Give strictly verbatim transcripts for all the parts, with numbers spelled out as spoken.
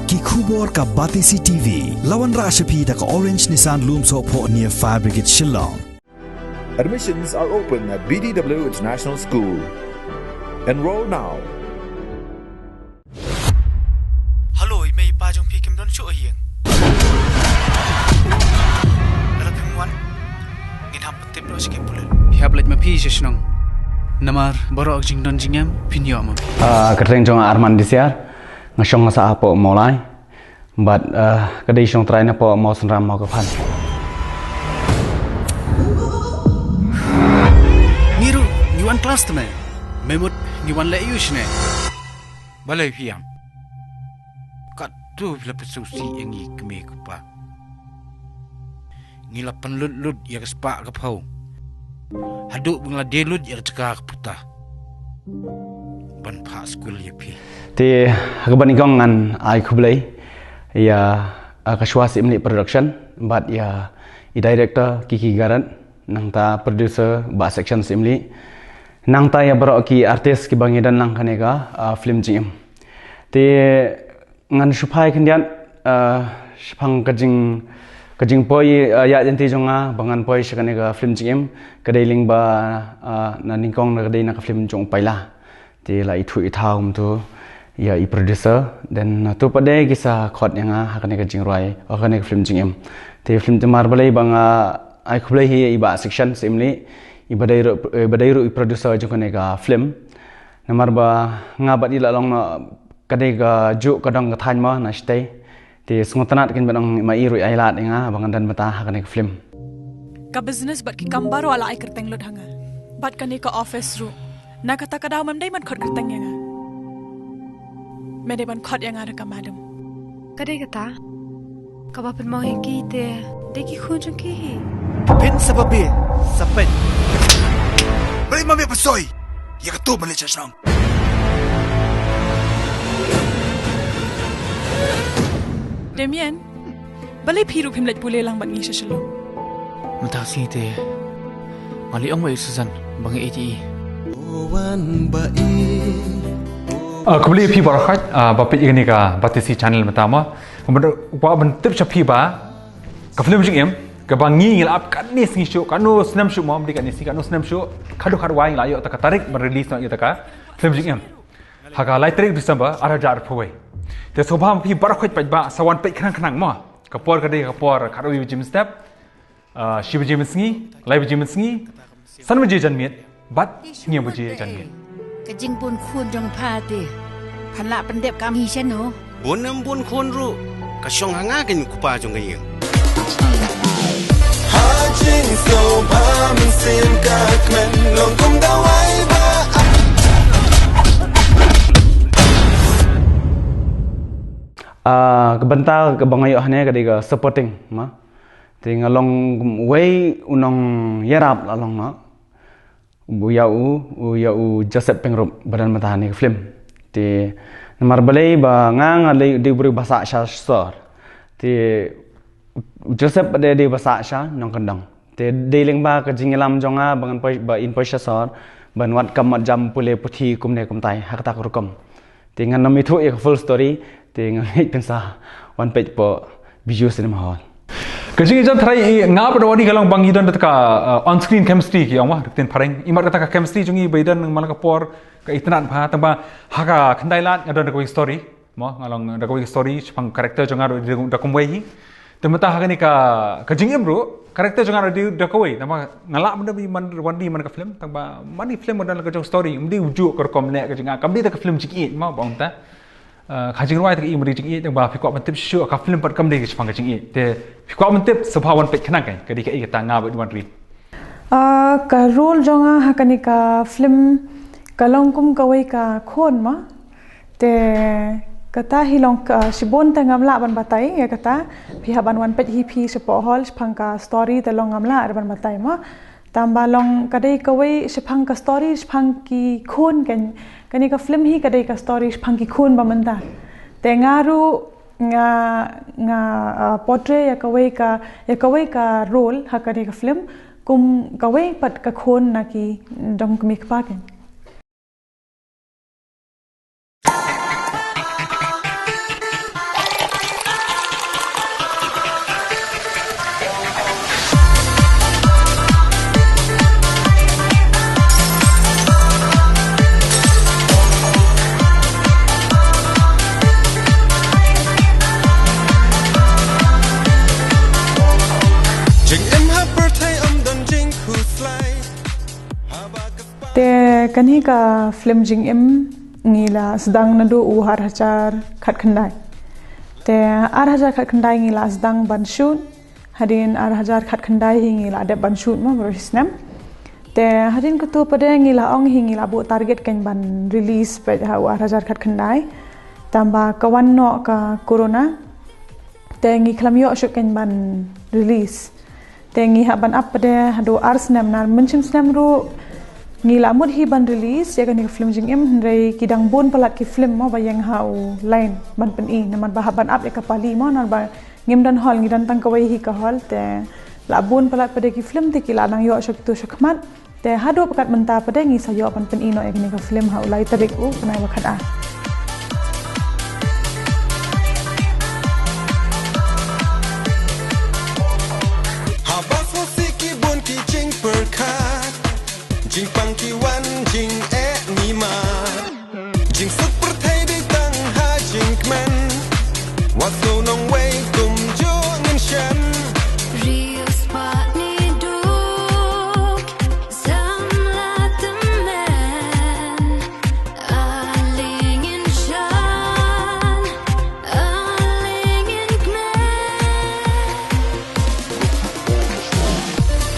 Ki khubor ka Batesi T V. La wanrah sha phi da ka Orange Nissan Lumsohphoh near Fire Brigade Shillong. Admissions are open at B D W International School. Enroll now. Hello, i mei i pa jong phi kim don shuh ha ïing. Lada phim wan, ngin hap pyntip noh sha ki pulit. Phi hap leit ma phi sha shnong. Namar baroh ka jingdon jingem phin ïoh ma phi. Ah, ka kyrteng jong nga Arman Disiar. Nga shong nga sah hapoh Mawlai. Bad, eh, ka dei shong trai na poh Mawsynram Mawkyrphan. Ngi ruh ngi wan klas te me. Me mut ngi wan leh ïu shane. Balei phi ïam? Katto phi la pynsngewsih ïa ngi kmie kpa. Ngi la pynlut lut ïa ka spah ka phew. Haduh ba ngi la die lut ïa ka jaka ka puta. Ban phah skul ïa phi. Te ha kaba nyngkong ngan ai khublei ïa, ah, ka Shwa Syiemlieh Production bad ïa i director Kiki Garrett, nangta producer Bah Section Syiemlieh, nangta ïa baroh ki artist kiba ngi don lang kane ka, ah, film jingim. Te ngan shu phai khyndiat, ah, shaphang ka jing, ka jingpoi, ah, ïaid lynti jong nga ba ngan poi sha kane ka film jingim, ka dei lyngba, ah, na nyngkong na ka dei na ka film jong u Paila. Te la ithuh ithaw kumto ïa i producer, then, ah, to pat de ki sa khot ïa nga ha kane ka jingrwai, ha kane ka film jingim. Te film te mar balei ba nga ai khublei hi ïa i Bah Section Syiemlieh, iba dei ruh, iba dei ruh i producer jong kane ka film. Namar ba nga bad i la long na ka dei ka juk ka dong ka thaiñ mo na shatei. Te sngewtynnat kin ban ong ma i ruh i ai lad ïa nga ba ngan don bynta ha kane ka film. Ka business bad ki kam baroh la ai kyrteng lut ha nga. Bad kane ka office ruh. Na kata ka daw mem dei ban khot kyrteng ïa nga. Me dei ban khot ïa nga da ka madam. Ka dei kata. Kaba pynmong ïa ki te dei ki khun jong ki hi. Phin sa babe sa peit. Balei ma me pynshoi ïa kato ban leit sha shnong? Damien, balei phi ruh phim leit pule lang bad ngi sha Shillong? Mynta ka sngi te nga leit ong ba ïa u Susan ba nga ïeit ïa i. Ah, khublei ïa phi baroh khoit, ah, ba peit ïa kane ka Batesi channel mynta mo. Kumba kwah ban tip sha phi ba ka film jingim kaba ngi ngi la ap katne sngi shuh, katno snem shuh mo, ym dei katne sngi, katno snem shuh, khadduh khadwai ngi la ïoh ta ka tarik ban release noh ïa ta ka film jingim. Ha ka lai tarik December ar hajar arphew wei. Te sngewbha ma phi baroh khoit paidbah sa wan peit khnang khnang mo. Ka por ka dei ka por khatwei baje mynstep, ah, shi baje mynsngi, lai baje mynsngi, san baje janmiet bad hynñiew baje janmiet. Ka jingbun khun jong pha te phan lah pyndep kam hi shano? Bun em bun khun ruh ka shong ha nga keiñ u kpa jong ka ïing. Ha jingsngewbha mynsiem ka kmen long kum dawai ba. Ah, ka bynta kaba nga ïoh hangne ka dei ka supporting mo. Te nga long uwei u nongïarap la long mo. U ïa u, u ïa u Joseph Pyngrope ba don mynta ha kane ka film. Te namar balei ba nga nga lei dei u briew ba sah sha sor. Te u Joseph ba dei dei ba sah sha nongkyndong. Te dei lyngba ka jingïalam jong nga ba ngan poi ba in poi sha sor ban wad kam wad jam pule puthi kumne kumtai ha kata ka rukom. Te ngan ym ïathuh ïa ka full story, te nga ngeit phin sa wan peit hapoh Bijou Cinema Hall. Ka jingïajan trai i nga bad u Adi ka long ba ngi don da ka, uh, on screen chemistry ki ong wa, da ka ktien phareng. Imat kata ka chemistry jong ngi ba i don man la ka por ka itynnad bha, tangba ha ka khyndai lad nga don da kawei story. Mo, nga long da kawei story shaphang character jong nga ruh da kumwei hi. Te mynta ha kane ka, ka jingim ruh character jong nga ruh da kawei. Tangba nga lah ban da man wan di man ka film, tangba man i film nga don la ka jong story, ym dei u juh ka rukom leh ka jong nga, kam dei da ka film jingïeit mo ba ong ta. Eh, ka jingrwai te ka i mri jingïeit, tang ba phi kwah ban tip shuh ka film pat kam dei ka shaphang ka jingïeit. Te phi kwah ban tip sngewbha wan peit khnang kai, ka dei ka i kata nga bad wan ri. Ah, ka role jong nga ha kane ka film ka long kum kawei ka khun mo. Te kata hi long ka shibun te ngam lah ban batai ïa kata. Phi hap ban wan peit hi phi shapoh hall shaphang ka story te long ngam lah ban batai mo. Tang ba long ka dei kawei shaphang ka story shaphang ki khun kan. Kane ka film hi ka dei ka story shaphang ki khun ba mynta. Te nga ruh nga, nga, ah, portray ïa kawei ka, ïa kawei ka role ha kane ka film kum kawei pat ka khun na ki dong kmie kpa kan. Kane ka film Jingim ngi la sdang naduh u ar hajar khatkhyndai. Te ar hajar khatkhyndai ngi la sdang ban shoot, hadien ar hajar khatkhyndai hi ngi la dep ban shoot mo baroh snem. Te hadien katu pat de ngi la ong hi ngi la buh target kan ban release pat ha u ar hajar khatkhyndai. Tangba ka wan noh ka corona. Te ngi khlem ïoh shuh kan ban release. Te ngi hap ban ap pat de haduh ar snem, na mynshem snem ruh ngi la mut hi ban release ïa kane ka film Jingim, hynrei ki dang bun palat ki film mo ba ïeng ha u line ban pyni, namar ba hap ban ap ïa ka pali mo, namar ba ngim don hall, ngi don tang kawei hi ka hall, te la bun palat pat de ki film te ki la nang ïoh sha kitu sha khmat. Te haduh pat mynta pat de ngi sa ïoh ban pyni noh ïa kane ka film ha u lai tarik u bnai ba khatar. Haba sngewsih ki bun ki jingpyrkhat, jingpang ki wan jingeh nimar jingsuk pyrthei dei tang ha jingkmen. Wat sngew nongwei kumjuh ngin shem. Riewspah ne duk samla tymmen. Alingen shan, alingen kmen.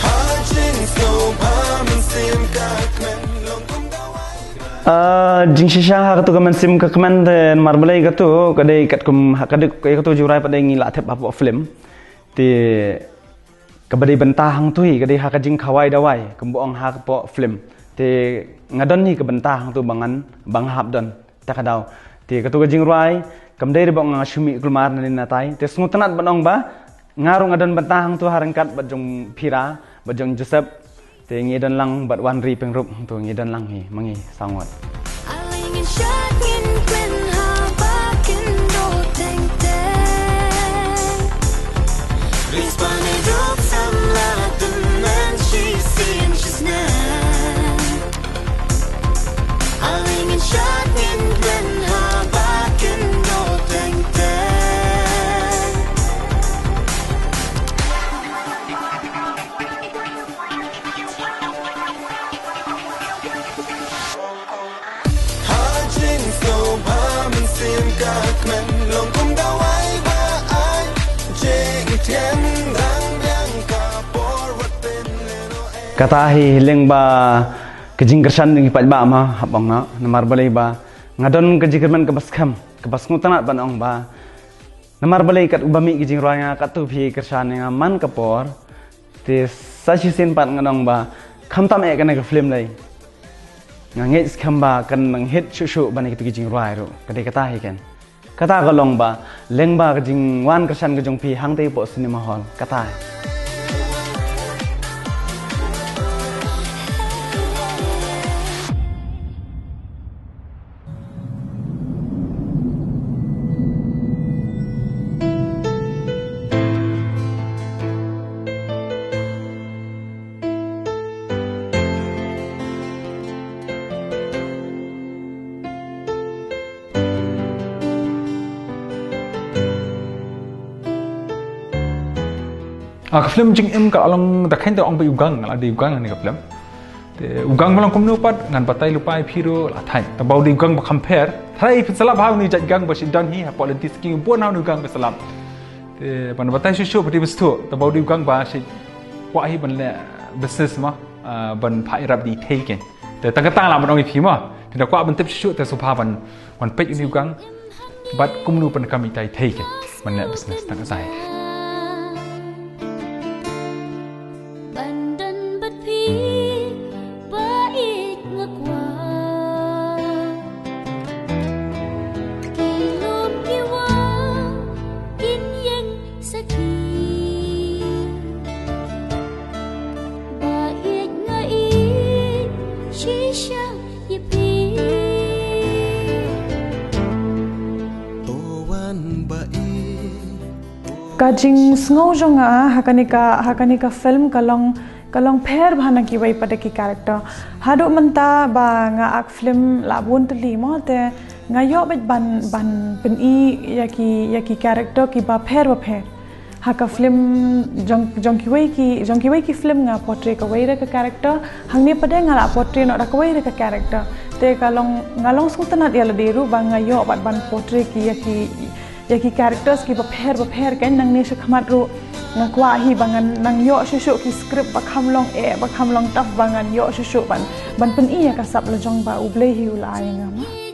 Ha jingsngewbha mynsiem ka kmen long kum dawai. Ah, jingshisha ha katu ka mynsiem ka kmen te namar balei katu ka dei katkum ha ka dei katu jingrwai pat de ngi la thep hapoh film. Te kaba dei bynta hangtu hi ka dei ha ka jingkhawai dawai kumba ong hapoh film. Te nga don hi ka bynta hangtu ba ngan ba nga hap don ta ka daw. Te katu ka jingrwai kam dei re ba nga shu mih kulmar na lin na tai. Te sngewtynnat ban ong ba nga ruh nga don bynta hangtu ha ryngkat bad jong Phira bad jong Joseph. Te ngi don lang bad Wanri Pyngrope hangtu ngi don lang hi ma ngi saw ngut. Alingen shat ngin kmen haba kin doh teng teng. Riewspah ne duk samla tymmen shisien shisnem. Alingen shat ngin kmen haba kin doh teng teng. Ha jingsngewbha mynsiem ka kmen long kum dawai ba ai jingthiang dang biang ka por wat pynlehnoh. Kata hi lyngba ka jingkyrshan jong ki paidbah ma hap ong na namar balei ba nga don ka jingkyrmen kaba skhem kaba sngewtynnat ban ong ba namar balei kat uba mih ka jingrwai nga katto phi kyrshan ïa nga man ka por. Te sa shisien pat ngan ong ba khamtam eh kane ka film lei. Nga ngeit skhem ba kan nang hit shuh shuh ban ïa kitu ki jingrwai ruh ka dei kata hi ken. Kata ka long ba lyngba ka jingwan kyrshan ka jong phi hangtei hapoh cinema hall kata hi. Ah, ka film Jingim ka la long da khein te ong ba u gang la dei u gang ne ka film. Te u gang ba long kumno pat ngan batai lypa ïa phi ruh la thait. Tangba u dei u gang ba kham pher. Tharai phin sa lap ha une u jait gang ba shu don hi hapoh lynti Skingerbone ha une u gang ba sa lap. Te ban batai shuh shuh ba dei ba sdang. Tangba u dei u gang ba shu kwah hi ban leh business ma, ah, ban phah ïarap da i thei kein. Te tang kata la ban ong ïa phi ma. Phin da kwah ban tip shuh shuh te sngewbha ban wan peit une u gang. Bad kumno ban kam itai thei kein ban leh business tang katai. Ban don bad phi ba ïeit nga kwah. Ki lum ki wah kin ïeng sakhi. Ba ïeit nga ïeit shisha ïa phi. To wan ba ïeit. Ka jingsngew jong nga ha kane ka, ha kane ka film ka long, ka long pher bha na kiwei pat de ki character. Haduh mynta ba nga act film la bun tylli mo te nga ïoh beit ban, ban pyni ïa ki, ïa ki character kiba pher ba pher. Ha ka film jong, jong kiwei ki, jong kiwei ki film nga portray kawei re ka character, hangne pat de nga la portray noh da kawei re ka character. Te ka long, nga long sngewtynnad ïa lade ruh ba nga ïoh pat ban portray ki ïa ki, ïa ki characters ki bapher bapher, kan nangne shakhmat ruh nga kwah hi ba ngan nang ïoh shuh shuh ki script ba kham long eh, ba kham long tough, ba ngan ïoh shuh shuh ban, ban pyni ïa ka sap la jong ba U Blei hi u la ai ïa nga ma.